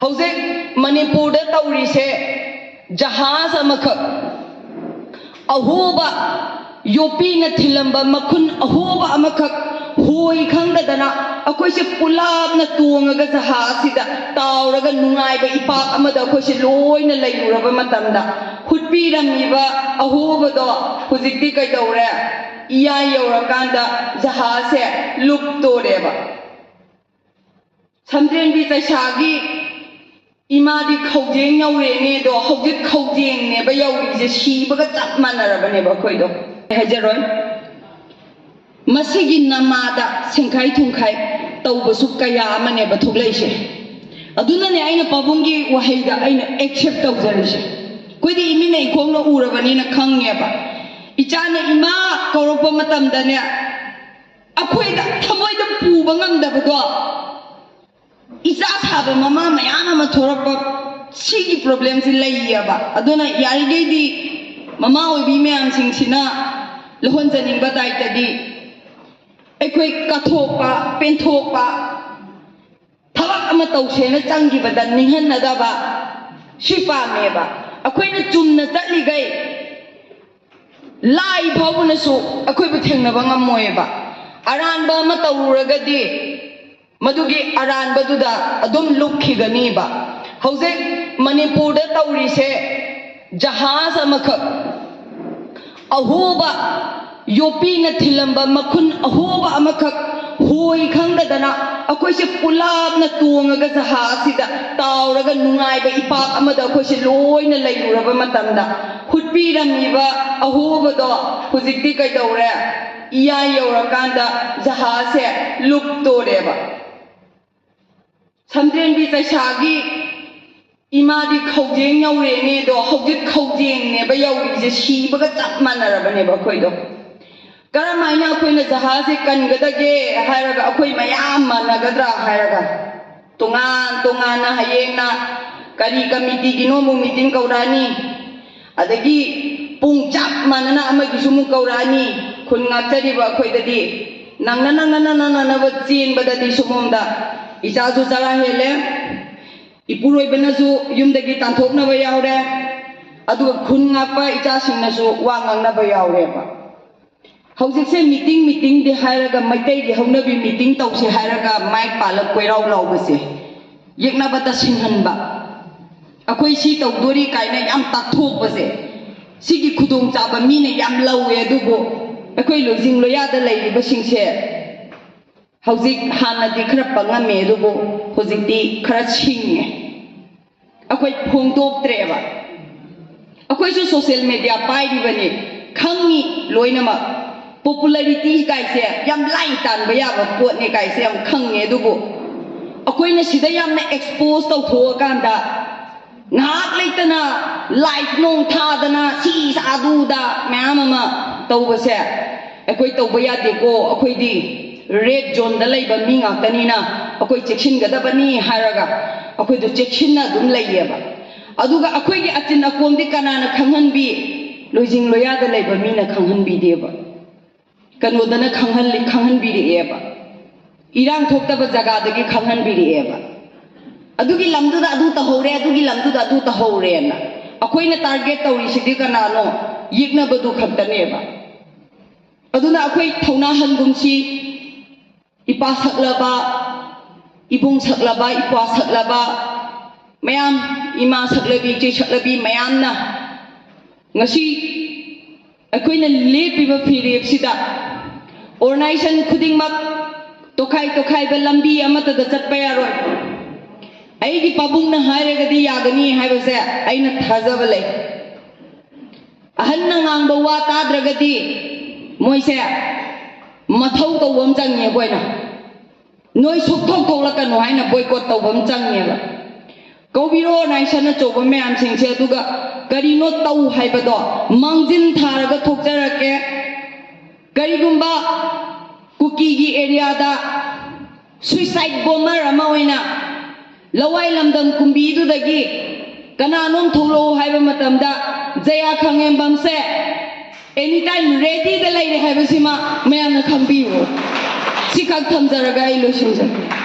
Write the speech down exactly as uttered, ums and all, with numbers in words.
ꯍꯧꯖꯤꯛ ꯃꯅꯤꯄꯨꯔꯗ ꯇꯧꯔꯤꯁꯦ ꯖꯍꯥꯖ ꯑꯃꯈꯛ, ꯑꯍꯣꯕ, ꯌꯣꯠꯄꯤꯅ ꯊꯤꯜꯂꯝꯕ ꯃꯈꯨꯟ ꯑꯍꯣꯕ ꯑꯃꯈꯛ ꯍꯣꯏ ꯈꯪꯗꯗꯅ ꯑꯩꯈꯣꯏꯁꯦ ꯄꯨꯂꯞꯅ ꯇꯣꯡꯉꯒ ꯖꯍꯥꯖꯁꯤꯗ ꯇꯥꯎꯔꯒ ꯅꯨꯡꯉꯥꯏꯕ ꯏꯄꯥꯛ ꯑꯃꯗ ꯑꯩꯈꯣꯏꯁꯦ ꯂꯣꯏꯅ ꯂꯩꯔꯨꯔꯕ ꯃꯇꯝꯗ, ꯍꯨꯠꯄꯤꯔꯝꯃꯤꯕ ꯑꯍꯣꯕꯗꯣ ꯍꯧꯖꯤꯛꯇꯤ ꯀꯩꯗꯧꯔꯦ? ꯏꯌꯥꯏ ꯌꯧꯔꯀꯥꯟꯗ ꯖꯍꯥꯖꯁꯦ ꯂꯨꯞꯇꯣꯔꯦꯕ꯫ ꯁꯝꯗ꯭ꯔꯦꯟꯕꯤ ꯆꯩꯁꯥꯒꯤ ꯏꯃꯥꯗꯤ ꯈꯧꯖꯦꯡ ꯌꯧꯔꯦꯅꯦ ꯑꯗꯣ, ꯍꯧꯖꯤꯛ ꯈꯧꯖꯦꯡꯅꯦꯕ ꯌꯧꯔꯤꯁꯦ, ꯁꯤꯕꯒ ꯆꯞ ꯃꯥꯟꯅꯔꯕꯅꯦꯕ ꯑꯩꯈꯣꯏꯗꯣ꯫ ꯑꯩ ꯍꯥꯏꯖꯔꯣꯏ꯫ ꯃꯁꯤꯒꯤ ꯅꯃꯥꯗ ꯁꯦꯡꯈꯥꯏ ꯊꯨꯡꯈꯥꯏ ꯇꯧꯕꯁꯨ ꯀꯌꯥ ꯑꯃꯅꯦꯕ ꯊꯣꯛꯂꯛꯏꯁꯦ꯫ ꯑꯗꯨꯅꯅꯦ ꯑꯩꯅ ꯄꯥꯕꯨꯡꯒꯤ ꯋꯥꯍꯩꯗ ꯑꯩꯅ ꯑꯦꯛꯁꯦꯞ ꯇꯧꯖꯔꯤꯁꯦ꯫ ꯑꯩꯈꯣꯏꯗꯤ ꯏꯃꯤꯠꯅ ꯏꯈꯣꯡꯅ ꯎꯔꯕꯅꯤꯅ ꯈꯪꯉꯦꯕ꯫ ꯏꯆꯥꯅ "ꯏꯃꯥ" ꯀꯧꯔꯛꯄ ꯃꯇꯝꯗꯅꯦ, ꯑꯩꯈꯣꯏꯗ ꯊꯃꯣꯏꯗ ꯄꯨꯕ ꯉꯝꯗꯕꯗꯣ, ꯏꯆꯥ ꯁꯥꯕ ꯃꯃꯥ ꯃꯌꯥꯝ ꯑꯃ ꯊꯣꯔꯛꯄ, ꯁꯤꯒꯤ ꯄ꯭ꯔꯣꯕ꯭ꯂꯦꯝꯁꯤ ꯂꯩꯌꯦꯕ꯫ ꯑꯗꯨꯅ ꯌꯥꯔꯤꯈꯩꯗꯤ ꯃꯃꯥ ꯑꯣꯏꯕꯤ ꯃꯌꯥꯝꯁꯤꯡꯁꯤꯅ ꯂꯧꯍꯟꯖꯅꯤꯡꯕ ꯗꯥꯏꯇꯗꯤ ꯑꯩꯈꯣꯏ ꯀꯠꯊꯣꯛꯄ, ꯄꯦꯟꯊꯣꯛꯄ, ꯊꯕꯛ ꯑꯃ ꯇꯧꯁꯦꯅ ꯆꯪꯈꯤꯕꯗ ꯅꯤꯡꯍꯟꯅꯗꯕ, ꯁꯤ ꯄꯥꯝꯃꯦꯕ꯫ ꯑꯩꯈꯣꯏꯅ ꯆꯨꯝꯅ ꯆꯠꯂꯤꯈꯩ ꯂꯥꯏ ꯐꯥꯎꯕꯅꯁꯨ ꯑꯩꯈꯣꯏꯕꯨ ꯊꯦꯡꯅꯕ ꯉꯝꯃꯣꯏꯕ꯫ ꯑꯔꯥꯟꯕ ꯑꯃ ꯇꯧꯔꯨꯔꯒꯗꯤ ꯃꯗꯨꯒꯤ ꯑꯔꯥꯟꯕꯗꯨꯗ ꯑꯗꯨꯝ ꯂꯨꯞꯈꯤꯒꯅꯤꯕ꯫ ꯍꯧꯖꯤꯛ ꯃꯅꯤꯄꯨꯔꯗ ꯇꯧꯔꯤꯁꯦ ꯖꯍꯥꯖ ꯑꯃꯈꯛ, ꯑꯍꯣꯕ, ꯌꯣꯠꯄꯤꯅ ꯊꯤꯜꯂꯝꯕ ꯃꯈꯨꯟ ꯑꯍꯣꯕ ꯑꯃꯈꯛ ꯍꯣꯏ ꯈꯪꯗꯗꯅ ꯑꯩꯈꯣꯏꯁꯦ ꯄꯨꯂꯞꯅ ꯇꯣꯡꯉꯒ ꯖꯍꯥꯖꯁꯤꯗ ꯇꯥꯎꯔꯒ ꯅꯨꯡꯉꯥꯏꯕ ꯏꯄꯥꯛ ꯑꯃꯗ ꯑꯩꯈꯣꯏꯁꯦ ꯂꯣꯏꯅ ꯂꯩꯔꯨꯔꯕ ꯃꯇꯝꯗ, ꯍꯨꯠꯄꯤꯔꯝꯃꯤꯕ ꯑꯍꯣꯕꯗꯣ ꯍꯧꯖꯤꯛꯇꯤ ꯀꯩꯗꯧꯔꯦ? ꯏꯌꯥꯏ ꯌꯧꯔꯀꯥꯟꯗ ꯖꯍꯥꯖꯁꯦ ꯂꯨꯞꯇꯣꯔꯦꯕ꯫ ꯁꯝꯗ꯭ꯔꯦꯟꯕꯤ ꯆꯩꯁꯥꯒꯤ ꯏꯃꯥꯗꯤ ꯈꯧꯖꯦꯡ ꯌꯧꯔꯦꯅꯦ ꯑꯗꯣ, ꯍꯧꯖꯤꯛ ꯈꯧꯖꯦꯡꯅꯦꯕ ꯌꯧꯔꯤꯁꯦ, ꯁꯤꯕꯒ ꯆꯞ ꯃꯥꯟꯅꯔꯕꯅꯦꯕ ꯑꯩꯈꯣꯏꯗꯣ꯫ ꯀꯔꯝ ꯍꯥꯏꯅ ꯑꯩꯈꯣꯏꯅ ꯖꯍꯥꯖꯁꯦ ꯀꯟꯒꯗꯒꯦ ꯍꯥꯏꯔꯒ, ꯑꯩꯈꯣꯏ ꯃꯌꯥꯝ ꯃꯥꯟꯅꯒꯗ꯭ꯔꯥ ꯍꯥꯏꯔꯒ, ꯇꯣꯉꯥꯟ ꯇꯣꯉꯥꯟꯅ ꯍꯌꯦꯡꯅ ꯀꯔꯤ ꯀꯃꯤꯇꯤꯒꯤꯅꯣ ꯑꯃꯨꯛ ꯃꯤꯇꯤꯡ ꯀꯧꯔꯛꯑꯅꯤ, ꯑꯗꯒꯤ ꯄꯨꯡ ꯆꯞ ꯃꯥꯟꯅꯅ ꯑꯃꯒꯤꯁꯨ ꯑꯃꯨꯛ ꯀꯧꯔꯛꯑꯅꯤ꯫ ꯈꯨꯟ ꯉꯥꯛꯆꯔꯤꯕ ꯑꯩꯈꯣꯏꯗꯗꯤ ꯅꯪꯅ ꯅꯪꯅ ꯅꯪꯅ ꯅꯪꯅꯕ ꯆꯦꯟꯕꯗꯗꯤ ꯁꯣꯝꯗ ꯏꯆꯥꯁꯨ ꯆꯔꯥ ꯍꯦꯜꯂꯦ, ꯏꯄꯨꯔꯣꯏꯕꯅꯁꯨ ꯌꯨꯝꯗꯒꯤ ꯇꯥꯟꯊꯣꯛꯅꯕ ꯌꯥꯎꯔꯦ, ꯑꯗꯨꯒ ꯈꯨꯟ ꯉꯥꯛꯄ ꯏꯆꯥꯁꯤꯡꯅꯁꯨ ꯋꯥ ꯉꯥꯡꯅꯕ ꯌꯥꯎꯔꯦꯕ꯫ ꯍꯧꯖꯤꯛꯁꯦ ꯃꯤꯇꯤꯡ ꯃꯤꯇꯤꯡꯗꯤ ꯍꯥꯏꯔꯒ, ꯃꯩꯇꯩꯒꯤ ꯍꯧꯅꯕꯤ ꯃꯤꯇꯤꯡ ꯇꯧꯁꯦ ꯍꯥꯏꯔꯒ ꯃꯥꯏꯛ ꯄꯥꯜꯂ ꯀꯣꯏꯔꯥꯎ ꯂꯥꯎꯕꯁꯦ, ꯌꯦꯛꯅꯕꯇ ꯁꯤꯡꯍꯟꯕ, ꯑꯩꯈꯣꯏ ꯁꯤ ꯇꯧꯗꯣꯔꯤ ꯀꯥꯏꯅ ꯌꯥꯝ ꯇꯥꯛꯊꯣꯛꯄꯁꯦ, ꯁꯤꯒꯤ ꯈꯨꯗꯣꯡꯆꯥꯕ ꯃꯤꯅ ꯌꯥꯝ ꯂꯧꯋꯦ꯫ ꯑꯗꯨꯕꯨ ꯑꯩꯈꯣꯏ ꯂꯣꯏꯖꯤꯡ ꯂꯣꯌꯥꯗ ꯂꯩꯔꯤꯕꯁꯤꯡꯁꯦ ꯍꯧꯖꯤꯛ ꯍꯥꯟꯅꯗꯤ ꯈꯔ ꯄꯪꯉꯝꯃꯦ, ꯑꯗꯨꯕꯨ ꯍꯧꯖꯤꯛꯇꯤ ꯈꯔ ꯁꯤꯡꯉꯦ꯫ ꯑꯩꯈꯣꯏ ꯐꯣꯡꯗꯣꯛꯇ꯭ꯔꯦꯕ꯫ ꯑꯩꯈꯣꯏꯁꯨ ꯁꯣꯁꯤꯌꯦꯜ ꯃꯦꯗꯤꯌꯥ ꯄꯥꯏꯔꯤꯕꯅꯤ, ꯈꯪꯉꯤ ꯂꯣꯏꯅꯃꯛ꯫ ꯄꯣꯄꯨꯂꯔꯤꯇꯤ ꯀꯥꯏꯁꯦ ꯌꯥꯝ ꯂꯥꯏ ꯇꯥꯟꯕ ꯌꯥꯕ ꯄꯣꯠꯅꯦ ꯀꯥꯏꯁꯦ ꯌꯥꯝ ꯈꯪꯉꯦ꯫ ꯑꯗꯨꯕꯨ ꯑꯩꯈꯣꯏꯅ ꯁꯤꯗ ꯌꯥꯝꯅ ꯑꯦꯛꯁꯄꯣꯖ ꯇꯧꯊꯣꯛꯑꯀꯥꯟꯗ, ꯉꯥꯏꯍꯥꯛ ꯂꯩꯇꯅ ꯂꯥꯏꯐ ꯅꯣꯡ ꯊꯥꯗꯅ, ꯁꯤ ꯑꯗꯨꯗ ꯃꯌꯥꯝ ꯑꯃ ꯇꯧꯕꯁꯦ ꯑꯩꯈꯣꯏ ꯇꯧꯕ ꯌꯥꯗꯦꯀꯣ꯫ ꯑꯩꯈꯣꯏꯗꯤ ꯔꯦꯗ ꯖꯣꯟꯗ ꯂꯩꯕ ꯃꯤ ꯉꯥꯛꯇꯅꯤꯅ ꯑꯩꯈꯣꯏ ꯆꯦꯛꯁꯤꯟꯒꯗꯕꯅꯤ ꯍꯥꯏꯔꯒ ꯑꯩꯈꯣꯏꯗꯣ ꯆꯦꯛꯁꯤꯟꯅ ꯑꯗꯨꯝ ꯂꯩꯌꯦꯕ꯫ ꯑꯗꯨꯒ ꯑꯩꯈꯣꯏꯒꯤ ꯑꯆꯤꯟ ꯑꯀꯣꯝꯗꯤ ꯀꯅꯥꯅ ꯈꯪꯍꯟꯕꯤ? ꯂꯣꯏꯖꯤꯡ ꯂꯣꯌꯥꯗ ꯂꯩꯕ ꯃꯤꯅ ꯈꯪꯍꯟꯕꯤꯗꯦꯕ꯫ ꯀꯩꯅꯣꯗꯅ ꯈꯪꯍꯜꯂꯤ, ꯈꯪꯍꯟꯕꯤꯔꯛꯑꯦꯕ꯫ ꯏꯔꯥꯡ ꯊꯣꯛꯇꯕ ꯖꯒꯥꯗꯒꯤ ꯈꯪꯍꯟꯕꯤꯔꯛꯑꯦꯕ꯫ ꯑꯗꯨꯒꯤ ꯂꯝꯗꯨꯗ ꯑꯗꯨ ꯇꯧꯍꯧꯔꯦ, ꯑꯗꯨꯒꯤ ꯂꯝꯗꯨꯗ ꯑꯗꯨ ꯇꯧꯍꯧꯔꯦꯅ꯫ ꯑꯩꯈꯣꯏꯅ ꯇꯥꯔꯒꯦꯠ ꯇꯧꯔꯤꯁꯤꯗꯤ ꯀꯅꯥꯅꯣ? ꯌꯦꯛꯅꯕꯗꯨ ꯈꯛꯇꯅꯦꯕ꯫ ꯑꯗꯨꯅ ꯑꯩꯈꯣꯏ ꯊꯧꯅꯥ ꯍꯟꯒꯨꯝꯁꯤ, ꯏꯄꯥ ꯁꯛꯂꯕ, ꯏꯕꯨꯡ ꯁꯛꯂꯕ, ꯏꯄ꯭ꯋꯥ ꯁꯛꯂꯕ ꯃꯌꯥꯝ, ꯏꯃꯥ ꯁꯛꯂꯕꯤ, ꯏꯆꯦ ꯁꯛꯂꯕꯤ ꯃꯌꯥꯝꯅ ꯉꯁꯤ ꯑꯩꯈꯣꯏꯅ ꯂꯦꯞꯄꯤꯕ ꯐꯤꯔꯦꯞꯁꯤꯗ, ꯑꯣꯔꯒꯅꯥꯏꯖꯦꯁꯟ ꯈꯨꯗꯤꯡꯃꯛ ꯇꯣꯈꯥꯏ ꯇꯣꯈꯥꯏꯕ ꯂꯝꯕꯤ ꯑꯃꯠꯇꯗ ꯆꯠꯄ ꯌꯥꯔꯣꯏ꯫ ꯑꯩꯒꯤ ꯄꯥꯕꯨꯡꯅ ꯍꯥꯏꯔꯒꯗꯤ ꯌꯥꯒꯅꯤ ꯍꯥꯏꯕꯁꯦ ꯑꯩꯅ ꯊꯥꯖꯕ ꯂꯩ꯫ ꯑꯍꯟꯅ ꯉꯥꯡꯕ ꯋꯥ ꯇꯥꯗ꯭ꯔꯒꯗꯤ ꯃꯣꯏꯁꯦ ꯃꯊꯧ ꯇꯧꯕ ꯑꯃ ꯆꯪꯉꯦ꯫ ꯑꯩꯈꯣꯏꯅ ꯅꯣꯏ ꯁꯨꯛꯊꯣꯛ ꯊꯣꯛꯂꯛꯀꯅꯨ ꯍꯥꯏꯅ ꯕꯣꯏꯀꯣꯠ ꯇꯧꯕ ꯑꯃ ꯆꯪꯉꯦꯕ꯫ ꯀꯧꯕꯤꯔꯣ ꯑꯣꯔꯒꯅꯥꯏꯖꯦꯁꯟ ꯑꯆꯧꯕ ꯃꯌꯥꯝꯁꯤꯡꯁꯦ, ꯑꯗꯨꯒ ꯀꯔꯤꯅꯣ ꯇꯧ ꯍꯥꯏꯕꯗꯣ ꯃꯥꯡꯖꯤꯟ ꯊꯥꯔꯒ ꯊꯣꯛꯆꯔꯛꯀꯦ꯫ ꯀꯔꯤꯒꯨꯝꯕ ꯀꯨꯀꯤꯒꯤ ꯑꯦꯔꯤꯌꯥꯗ ꯁꯨꯏꯁꯥꯏꯠ ꯕꯣꯝꯕꯔ ꯑꯃ ꯑꯣꯏꯅ ꯂꯋꯥꯏ ꯂꯝꯗꯝ ꯀꯨꯝꯕꯤꯗꯨꯗꯒꯤ ꯀꯅꯥꯅꯣꯝ ꯊꯣꯛꯂꯛꯎ ꯍꯥꯏꯕ ꯃꯇꯝꯗ, ꯖꯌꯥ ꯈꯥꯉꯦꯝꯕꯝꯁꯦ ꯑꯦꯅꯤ ꯇꯥꯏꯝ ꯔꯦꯗꯤꯗ ꯂꯩꯔꯦ ꯍꯥꯏꯕꯁꯤꯃ ꯃꯌꯥꯝꯅ ꯈꯪꯕꯤꯌꯨ꯫ ꯁꯤꯈꯛ ꯊꯝꯖꯔꯒ ꯑꯩ ꯂꯣꯏꯁꯤꯟꯖꯒꯦ꯫